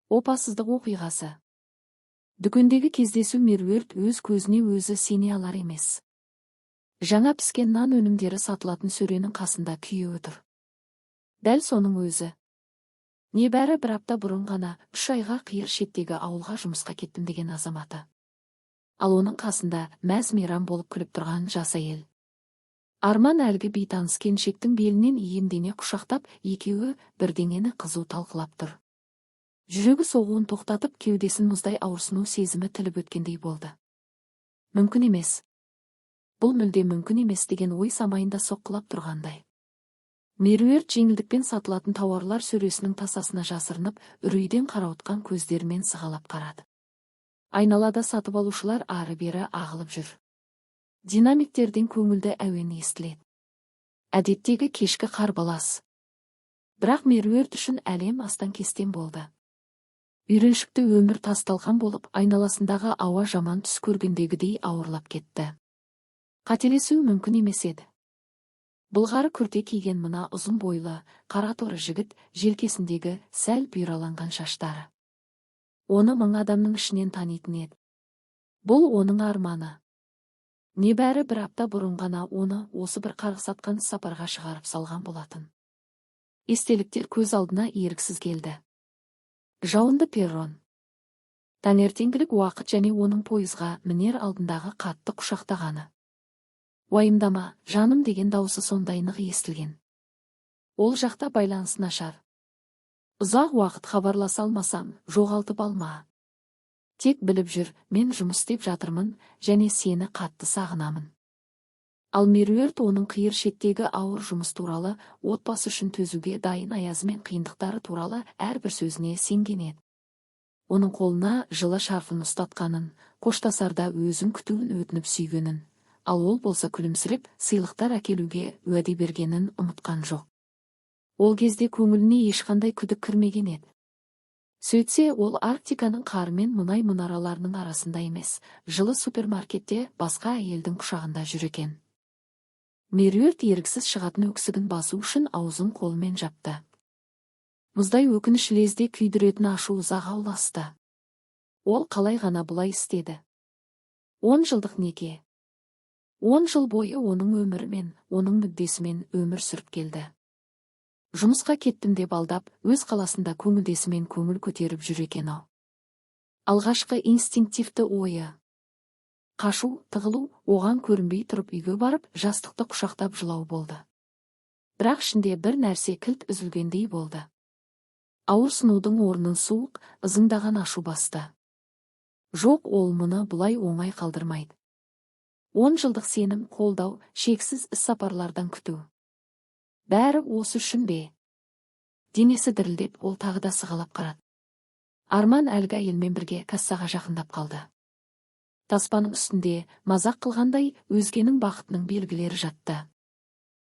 Опасыздық оқиғасы. Дүкендегі кездесу. Меруерт өз көзіне өзі сене алар емес. Жаңа піскен нан өнімдері сатылатын сөренің қасында күйеуі тұр. Дәл соның өзі. Небәрі бір апта бұрын ғана 3 айға қиыр шеттегі ауылға жұмысқа кеттім деген азаматы. Ал оның қасында мәз мейрам болып күліп тұрған жас әйел. Арман әлгі бейтаныс келіншектің белінен иемдене құшақтап, екеуі бірдеңені қызу талқылап тұр. Жүрегі соғуын тоқтатып, кеудесін мұздай ауырсыну сезімі тіліп өткендей болды. Мүмкін емес. Бұл мүлде мүмкін емес деген ой самайында соққылап тұрғандай. Меруерт жеңілдікпен сатылатын тауарлар сөресінің тасасына жасырынып, үрейден қарауытқан көздерімен сығалап қарады. Айналада сатып алушылар ары-бері ағылып жүр. Динамиктерден көңілді әуен естіледі. Әдеттегі кешкі қарбалас. Бірақ Меруерт үшін әлем астан-кестен болды. Үйреншікті өмір тас-талқан болып, айналасындағы ауа жаман түс көргендегідей ауырлап кетті. Қателесу мүмкін емес еді. Былғары күрте киген мына ұзын бойлы, қара торы жігіт, желкесіндегі сәл бұйраланған шаштары. Оны мың адамның ішінен танитын еді. Бұл оның Арманы. Небәрі бір апта бұрын ғана оны осы бір қарғыс атқан сапарға шығарып салған болатын. Естеліктер көз алдына еріксіз келді. Жауынды перрон. Таңертеңгілік уақыт және оның пойызға мінер алдындағы қатты құшақтағаны. «Уайымдама, жаным», – деген даусы сондай нық естілген. Ол жақта байланыс нашар. Ұзақ уақыт хабарласа алмасам, жоғалтып алма. Тек біліп жүр, мен жұмыс істеп жатырмын және сені қатты сағынамын. Ал Меруерт оның қиыр шеттегі ауыр жұмыс туралы, отбасы үшін төзуге дайын аязы мен қиындықтары туралы әрбір сөзіне сенген еді. Оның қолына жылы шарфын ұстатқанын, қоштасарда өзін күтуін өтініп сүйгенін, ал ол болса күлімсіреп сыйлықтар әкелуге уәде бергенін ұмытқан жоқ. Ол кезде көңіліне ешқандай күдік кірмеген еді. Сөйтсе, ол Арктиканың қары мен мұнай мұнараларының арасында емес, жылы супермаркетте басқа әйелдің құшағында жүр екен. Меруерт еріксіз шығатын өксігін басу үшін аузын қолымен жапты. Мұздай өкініш лезде күйдіретін ашу ызаға ұласты. Ол қалай ғана бұлай істеді? 10 жылдық неке. 10 жыл бойы оның өмірімен, оның мүддесімен өмір сүріп келді. Жұмысқа кеттім деп алдап, өз қаласында көңілдесімен көңіл көтеріп жүр екен ау. Алғашқы инстинктивті ойы: қашу, тығылу, оған көрінбей тұрып үйге барып, жастықты құшақтап жылау болды. Бірақ ішінде бір нәрсе кілт үзілгендей болды. Ауырсынудың орнын суық, ызыңдаған ашу басты. Жоқ, ол мұны бұлай оңай қалдырмайды. 10 жылдық сенім, қолдау, шексіз іссапарлардан күту. Бәрі осы үшін бе? Денесі дірілдеп, ол тағы да сығалап қарады. Арман әлгі әйелмен бірге кассаға жақындап қалды. Таспаның үстінде, мазақ қылғандай, өзгенің бақытының белгілері жатты.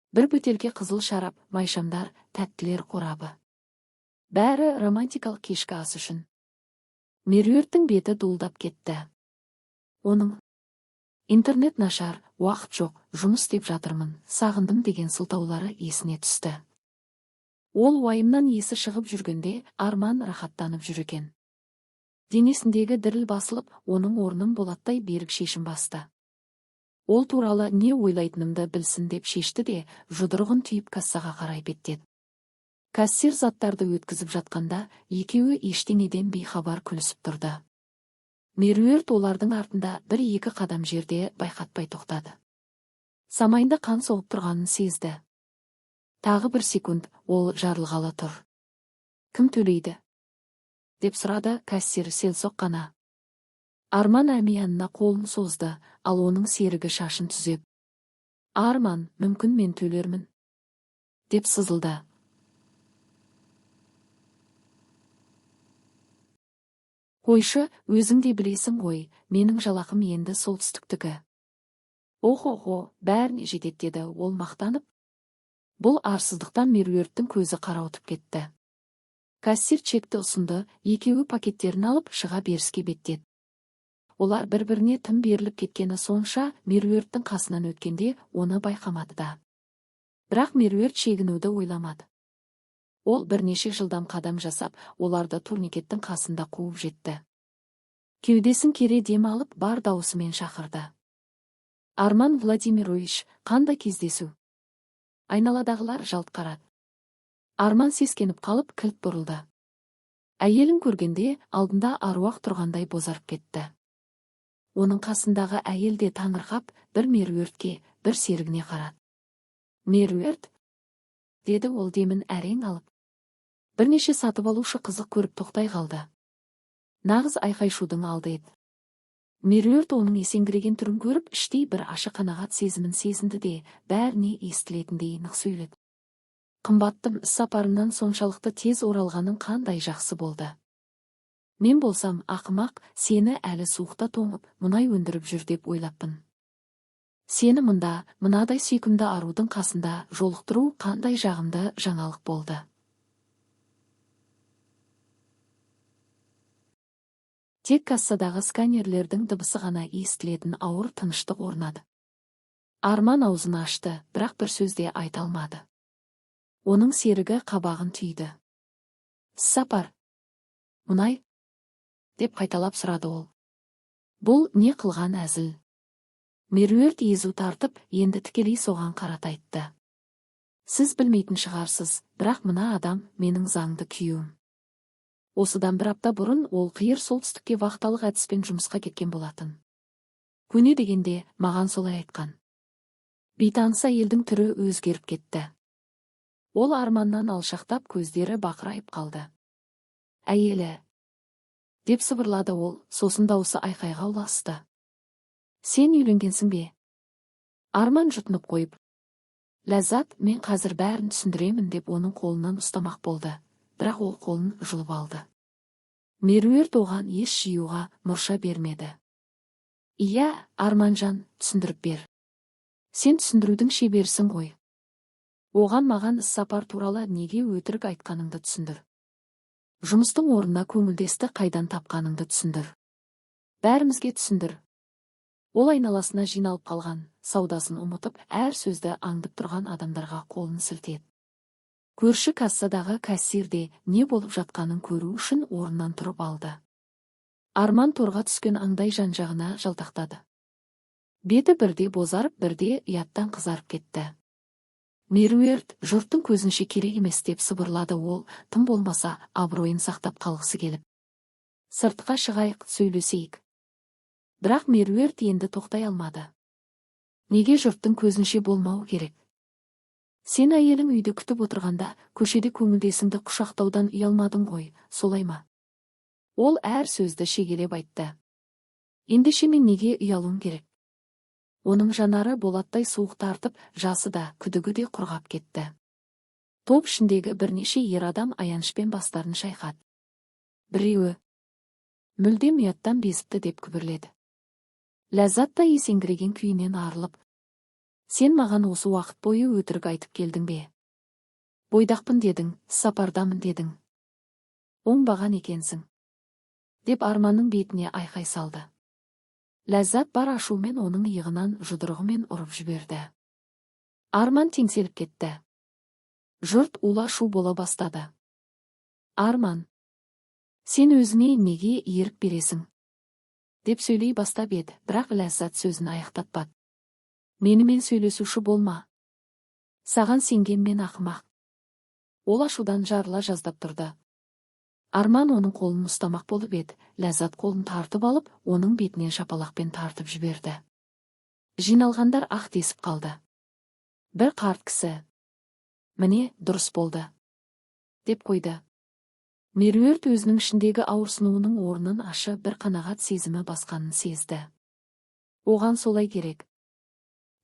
Бір бөтелке қызыл шарап, майшамдар, тәттілер қорабы. Бәрі романтикалық кешкі ас үшін. Меруерттің беті дуылдап кетті. Оның «Интернет нашар, уақыт жоқ, жұмыс істеп жатырмын, сағындым» деген сылтаулары есіне түсті. Ол уайымнан есі шығып жүргенде, Арман рахаттанып жүр екен. Денесіндегі діріл басылып, оның орнын болаттай берік шешім басты. Ол туралы не ойлайтынымды білсін деп шешті де, жұдырығын түйіп, кассаға қарай беттеді. Кассир заттарды өткізіп жатқанда, екеуі ештеңеден бейхабар күлісіп тұрды. Меруерт олардың артында бір-екі қадам жерде байқатпай тоқтады. Самайында қан соғып тұрғанын сезді. Тағы бір секунд, ол жарылғалы тұр. «Кім төлейді?» – деп сұрады кассир селсоқ қана. Арман әмиянына қолын созды, ал оның серігі шашын түзеп: «Арман, мүмкін, мен төлермін», – деп сызылды. «Қойшы, өзің де білесің ғой, менің жалақым енді солтүстіктікі. Охо-хо, бәріне жетеді», – деді ол мақтанып. Бұл арсыздықтан Меруерттің көзі қарауытып кетті. Кассир чекті ұсынды, екеуі пакеттерін алып, шыға беріске беттеді. Олар бір-біріне тым беріліп кеткені сонша, Меруерттің қасынан өткенде оны байқамады да. Бірақ Меруерт шегінуді ойламады. Ол бірнеше жылдам қадам жасап, оларды турникеттің қасында қуып жетті. Кеудесін кере дем алып, бар дауысымен шақырды. Арман Владимирович, қандай кездесу? Айналадағылар жалт қарады. Арман сескеніп қалып, кілт бұрылды. Әйелін көргенде, алдында аруақ тұрғандай бозарып кетті. Оның қасындағы әйел де таңырқап, бір Меруертке, бір серігіне қарады. Меруерт? Деді ол демін әрең алып. Бірнеше сатып алушы қызық көріп тоқтай қалды. Нағыз айқай-шудың алды еді. Меруерт оның есеңгіреген түрін көріп, іштей бір ашы қанағат сезімін сезінді де, бәріне естілетіндей нық сөйледі. Қымбаттым, іс-сапарымнан соншалықты тез оралғаның қандай жақсы болды. Мен болсам, ақымақ, сені әлі суықта тоңып, мұнай өндіріп жүр деп ойлаппын. Сені мұнда, мынадай сүйкімді арудың қасында жолықтыру қандай жағымды жаңалық болды. Тек кассадағы сканерлердің дыбысы ғана естілетін ауыр тыныштық орнады. Арман аузын ашты, бірақ бір сөз де айта алмады. Оның серігі қабағын түйді. Сапар. Мұнай? Деп қайталап сұрады ол. Бұл не қылған әзіл? Меруерт езу тартып, енді тікелей соған қарата айтты. Сіз білмейтін шығарсыз, бірақ мына адам менің заңды күйеуім. Осыдан бір апта бұрын ол қиыр солтүстікке вахталық әдіспен жұмысқа кеткен болатын. Көне дегенде маған солай айтқан. Бейтаныс әйелдің түрі өзгеріп кетті. Ол Арманнан алшақтап, көздері бақырайып қалды. Әйелі, деп сыбырлады ол, сосын даусы айқайға ұласты. Сен үйленгенсің бе? Арман жұтынып қойып, Ләззат, мен қазір бәрін түсіндіремін деп оның қолынан ұстамақ болды, бірақ ол қолын жұлып алды. Меруерт оған ес жиюға мұрша бермеді. Иә, Арманжан, түсіндіріп бер. Сен түсіндірудің шеберісің ғой. Оған маған іс-сапар туралы неге өтірік айтқаныңды түсіндір. Жұмыстың орнына көңілдесті қайдан тапқаныңды түсіндір. Бәрімізге түсіндір. Ол айналасына жиналып қалған, саудасын ұмытып, әр сөзді аңдып тұрған адамдарға қолын сілтеді. Көрші кассадағы кассир де не болып жатқанын көру үшін орнынан тұрып алды. Арман торға түскен аңдай жан-жағына жалтақтады. Беті бірде бозарып, бірде ұяттан қызарып кетті. Меруерт, жұрттың көзінше керек емес деп сыбырлады ол, тым болмаса абыройын сақтап қалғысы келіп. Сыртқа шығайық, сөйлесейік. Бірақ Меруерт енді тоқтай алмады. Неге жұрттың көзінше болмау керек? Сен әйелің үйде күтіп отырғанда, көшеде көңілдесіңді құшақтаудан ұялмадың ғой, солай ма? Ол әр сөзді шегелеп айтты. Ендеше мен неге ұялуым керек? Оның жанары болаттай суық тартып, жасы да, күдігі де құрғап кетті. Топ ішіндегі бірнеше ер адам аянышпен бастарын шайқады. Біреуі мүлдем ұяттан безіпті деп күбірледі. Ләззат та есеңгіреген күйінен арылып, сен маған осы уақыт бойы өтірік айтып келдің бе? Бойдақпын дедің, сапардамын дедің. Оңбаған екенсің, деп Арманның бетіне айқай салды. Ләззат бар ашумен оның иығынан жұдырығымен ұрып жіберді. Арман теңселіп кетті. Жұрт ула-шу бола бастады. Арман, сен өзіңе неге ерік бересің? Деп сөйлей бастап еді, бірақ Ләззат сөзін аяқтатпады. Менімен сөйлесуші болма. Саған сенген мен ақымақ. Ол ашудан жарыла жаздап тұрды. Арман оның қолын ұстамақ болып еді, Ләззат қолын тартып алып, оның бетінен шапалақпен тартып жіберді. Жиналғандар ақ десіп қалды. Бір қарт кісі, міне, дұрыс болды, деп қойды. Меруерт өзінің ішіндегі ауырсынуының орнын ашы бір қанағат сезімі басқанын сезді. Оған солай керек.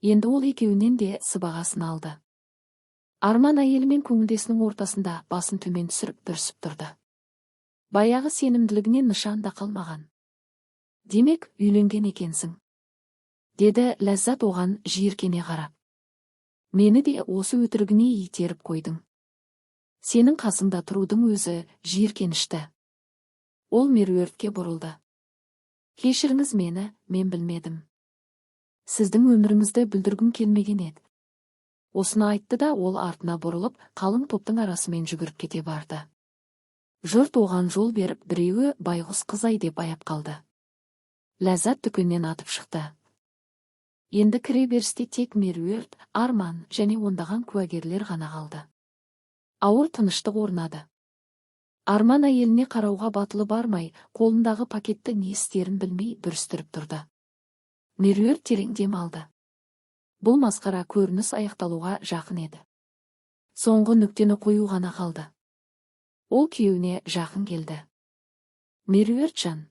Енді ол екеуінен де сыбағасын алды. Арман әйелі мен көңілдесінің ортасында басын төмен түсіріп бүрісіп тұрды. Баяғы сенімділігінен нышан да қалмаған. Демек, үйленген екенсің, деді Ләззат оған жиіркене қарап. Мені де осы өтірігіне итеріп қойдың. Сенің қасыңда тұрудың өзі жиіркенішті. Ол Меруертке бұрылды. Кешіріңіз мені, мен білмедім. Сіздің өміріңізді бүлдіргім келмеген еді. Осыны айтты да ол артына бұрылып, қалың топтың арасымен жүгіріп кете барды. Жұрт оған жол беріп, біреуі «Байғұс қыз-ай» деп аяп қалды. Ләззат дүкеннен атып шықты. Енді кіре берісте тек Меруерт, Арман және ондаған куәгерлер ғана қалды. Ауыр тыныштық орнады. Арман әйеліне қарауға батылы бармай, қолындағы пакетті не істерін білмей бүрістіріп тұрды. Меруерт терең дем алды. Бұл масқара көрініс аяқталуға жақын еді. Соңғы нүктені қою ғана қалды. Ол күйеуіне жақын келді. «Меруерт жан»,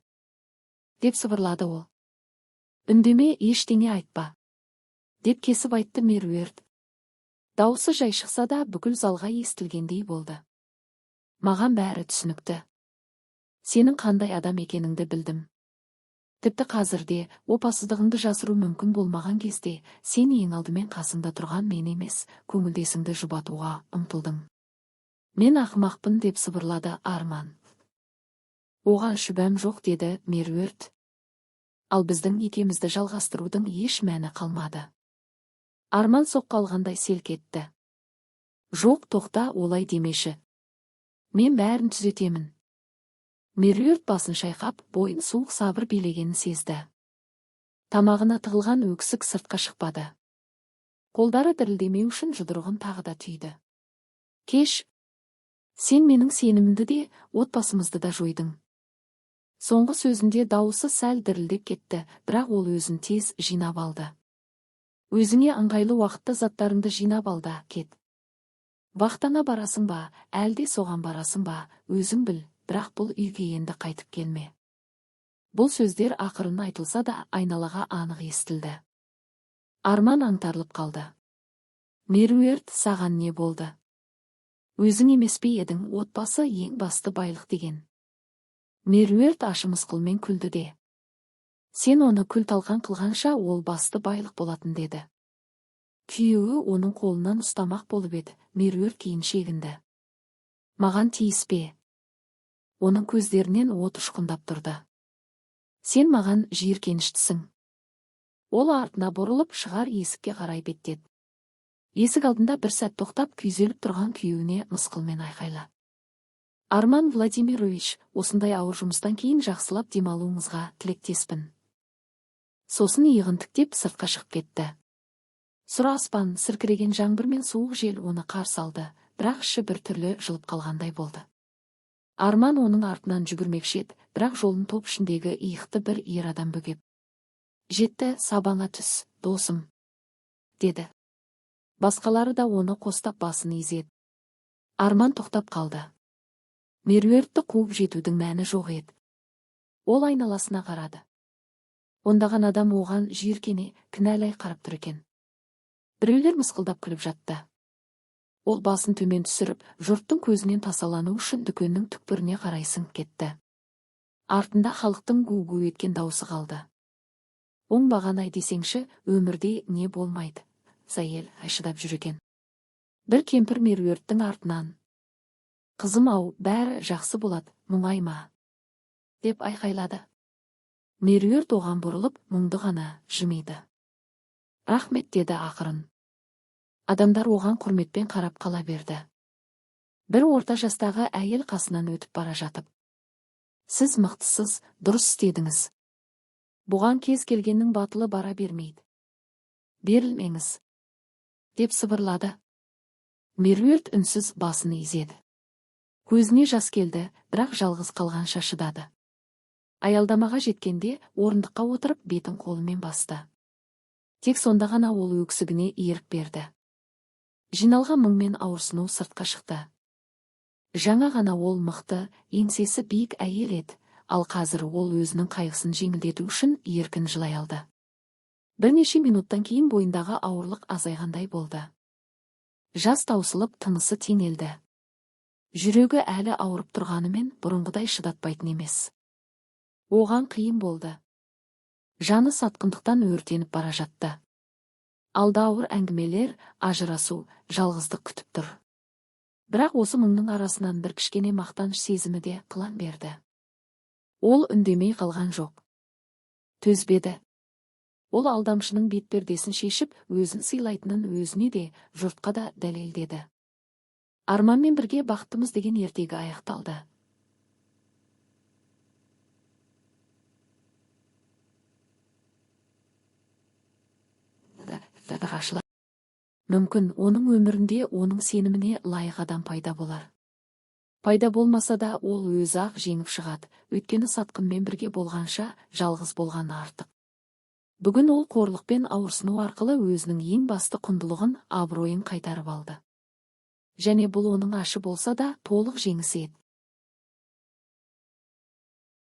– деп сыбырлады ол. «Үндеме, ештеңе айтпа», – деп кесіп айтты Меруерт. Даусы жай шықса да, бүкіл залға естілгендей болды. «Маған бәрі түсінікті. Сенің қандай адам екеніңді білдім. Тіпті қазірде, опасыздығыңды жасыру мүмкін болмаған кезде, сен ең алдымен қасыңда тұрған мен емес, көңілдесіңді жұбатуға ұмтылдың». «Мен ақымақпын», – деп сыбырлады Арман. «Оған шүбәм жоқ», – деді Меруерт. «Ал біздің некемізді жалғастырудың еш мәні қалмады». Арман соққы алғандай селк етті. «Жоқ, тоқта, олай демеші. Мен бәрін түзетемін». Меруерт басын шайқап, бойын суық сабыр билегенін сезді. Тамағына тығылған өксік сыртқа шықпады. Қолдары дірілдемеу үшін жұдырығын тағы да түйді. «Кеш, сен менің сенімімді де, отбасымызды да жойдың». Соңғы сөзінде дауысы сәл дірілдеп кетті, бірақ ол өзін тез жинап алды. «Өзіңе ыңғайлы уақытта заттарыңды жинап ал да, кет. Вахтаңа барасың ба, әлде соған барасың ба, өзің біл, бірақ бұл үйге енді қайтып келме». Бұл сөздер ақырын айтылса да, айналаға анық естілді. Арман аңтарылып қалды. «Меруерт, саған не болды? Өзің емес пе едің, отбасы ең басты байлық деген?» Меруерт ащы мысқылмен күлді де: «Сен оны күл талқан қылғанша, ол басты байлық болатын», – деді. Күйеуі оның қолынан ұстамақ болып еді, Меруерт кейін шегінді. «Маған тиіспе». Оның көздерінен от ұшқындап тұрды. «Сен маған жиіркеніштісің». Ол артына бұрылып, шығар есікке қарай беттеді. Есік алдында бір сәт тоқтап, күйзеліп тұрған күйеуіне мысқылмен айқайлады: «Арман Владимирович, осындай ауыр жұмыстан кейін жақсылап демалуыңызға тілектеспін». Сосын иығын тіктеп, сыртқа шығып кетті. Сұр аспан, сіркіреген жаңбыр мен суық жел оны қарсы алды, бірақ іші бір түрлі жылып қалғандай болды. Арман оның артынан жүгірмекші еді, бірақ жолын топ ішіндегі иықты бір ер адам бөгеп жетті. «Сабаңа түс, досым», – деді. Басқалары да оны қостап, басын изеді. Арман тоқтап қалды. Меруертті қуып жетудің мәні жоқ еді. Ол айналасына қарады. Ондаған адам оған жиіркене, кінәлай қарап тұр екен. Біреулер мысқылдап күліп жатты. Ол басын төмен түсіріп, жұрттың көзінен тасалану үшін дүкеннің түкпіріне қарай сіңіп кетті. Артында халықтың гу-гу еткен даусы қалды. «Оңбаған-ай десеңші, өмірде не болмайды? Әйел шыдап жүр екен». Бір кемпір Меруерттің артынан: «Қызым ау, бәрі жақсы болады, мұңайма», – деп айқайлады. Меруерт оған бұрылып, мұңды ғана жымиды. «Рахмет», – деді ақырын. Адамдар оған құрметпен қарап қала берді. Бір орта жастағы әйел қасынан өтіп бара жатып: «Сіз мықтысыз, дұрыс істедіңіз. Бұған кез келгеннің батылы бара бермейді. Берілмеңіз», – деп сыбырлады. Меруерт үнсіз басын изеді. Көзіне жас келді, бірақ жалғыз қалғанша шыдады. Аялдамаға жеткенде орындыққа отырып, бетін қолымен басты. Тек сонда ғана ол өксігіне ерік берді. Жиналған мұң мен ауырсыну сыртқа шықты. Жаңа ғана ол мықты, еңсесі биік әйел еді, ал қазір ол өзінің қайғысын жеңілдету үшін еркін жылай алды. Бірнеше минуттан кейін бойындағы ауырлық азайғандай болды. Жас таусылып, тынысы теңелді. Жүрегі әлі ауырып тұрғанымен, бұрынғыдай шыдатпайтын емес. Оған қиын болды. Жаны сатқындықтан өртеніп бара жатты. Алда ауыр әңгімелер, ажырасу, жалғыздық күтіп тұр. Бірақ осы мұңның арасынан бір кішкене мақтаныш сезімі де қылаң берді. Ол үндемей қалған жоқ. Төзбеді. Ол алдамшының бетпердесін шешіп, өзін сыйлайтынын өзіне де, жұртқа да дәлелдеді. Арманмен бірге бақыттымыз деген ертегі аяқталды. Мүмкін, оның өмірінде оның сеніміне лайық адам пайда болар. Пайда болмаса да, ол өзі-ақ жеңіп шығады, өйткені сатқынмен бірге болғанша жалғыз болғаны артық. Бүгін ол қорлық пен ауырсыну арқылы өзінің ең басты құндылығын, абыройын қайтарып алды. Және бұл оның ашы болса да толық жеңісі еді.